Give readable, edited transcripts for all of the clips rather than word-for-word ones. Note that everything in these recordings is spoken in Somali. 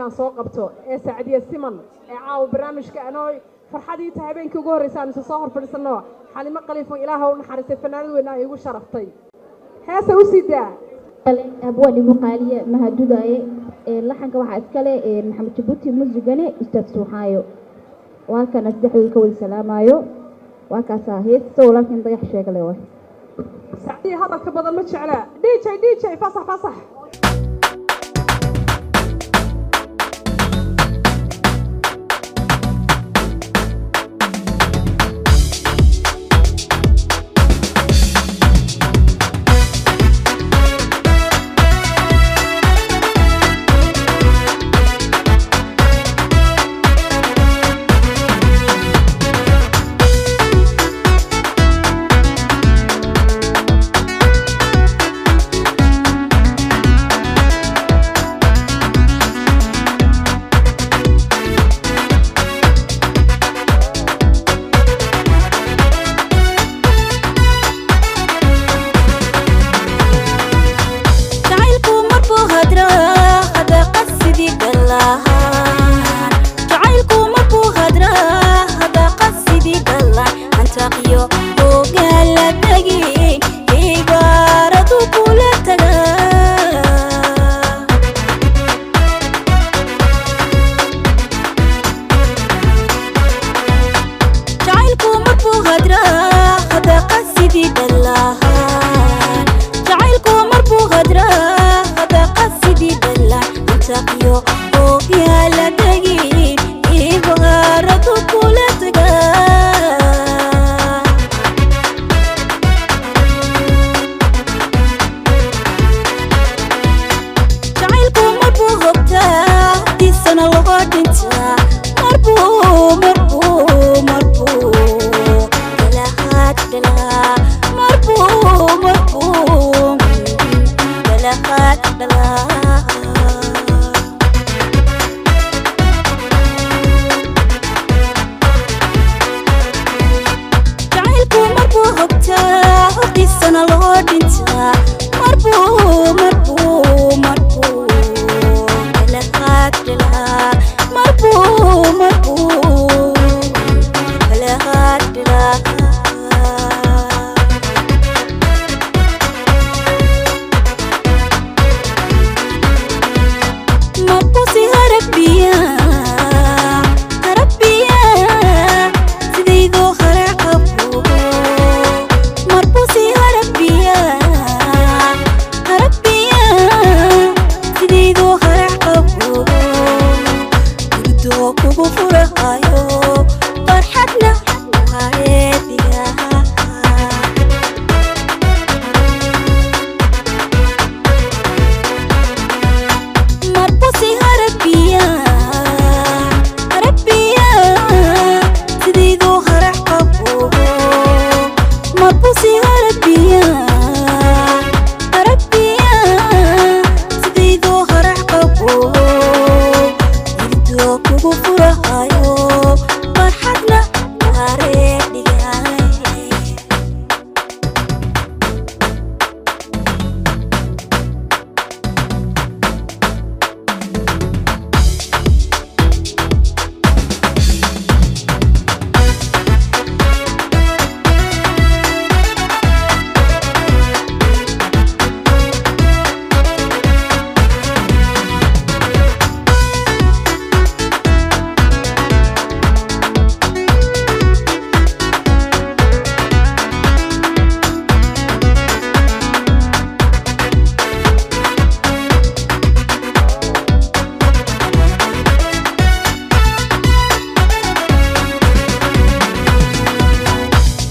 Aan soo qabto ee Sacdiya Siman ee caawa barnaamijka anoo farxadii tahay habeenkii ugu horreysa aan isu soo hor fadhiisano. Xalimo Khaliifo, Ilaaha u naxariistay, fanaanad weyn ay igu sharaftay. Heesa u sii daa. Abwaan igu qaaliye Mahadudaye, laxanka waxaa iskale Maxamed Jabuuti, musigane Ustaad Suuxaayo. Waa kana saddexdooda ka wada salaamayo. Waa kaasaa heesta walaalkan Dayax sheegale waay. Sacdiya hadalka badan ma jecla. DJ, DJ, fasax, fasax. Jacaylku marbuu hadraa hadaaqad sidii gallaan. Jacaylku marbuu hadraa hadaaqad sidii gallaan, hantaaqyo hoogaan la tagin, cibaaradu kula tagaa. Jacaylku marbuu hadraa hadaaqad sidii gallaan. Jacaylku marbuu hadraa hadaaqad sidii gallaan, hantaaqyo hoogaan la tagin, cibaaradu kula tagaa. Jacaylku marbuu hogtaa, hogtiisana loo dhintaa. Marbuu marbuu marbuu galahaad dhalaa. Marbuu marbuu galahaad dhalaa. Jacaylku marbuu hogtaa, hogtiisana loo dhintaa. Marbuu marbuu marbuu galahaad dhalaa. Marbuu marbuu galahaad dhalaa. Mabusi harabiya harabiya, sidaydoo harac qabo. Marbusi harabiya harabiya, sidaydoo harac qabo. Gurdoo kugu furahayo, farxadna hareediga. Marbusi harabiya harabiya, sidaydoo harac qabo. Marbusi harabiya harabiya, sidaydoo harac qabo. Gurdoo kugu furahayo, farxadna hareedhigaay.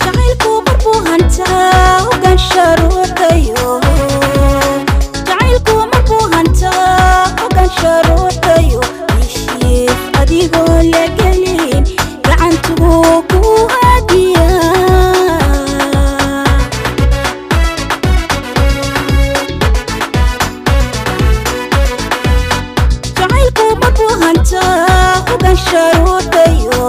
Jacaylku marbuu hantaa hogaansha ruuxayo. Jacaylku marbuu hantaa hogaansha ruuxayo, heshiis adigoo la gelin gacantugu ku hadiya. Jacaylku marbuu hantaa hogaansha ruuxayo.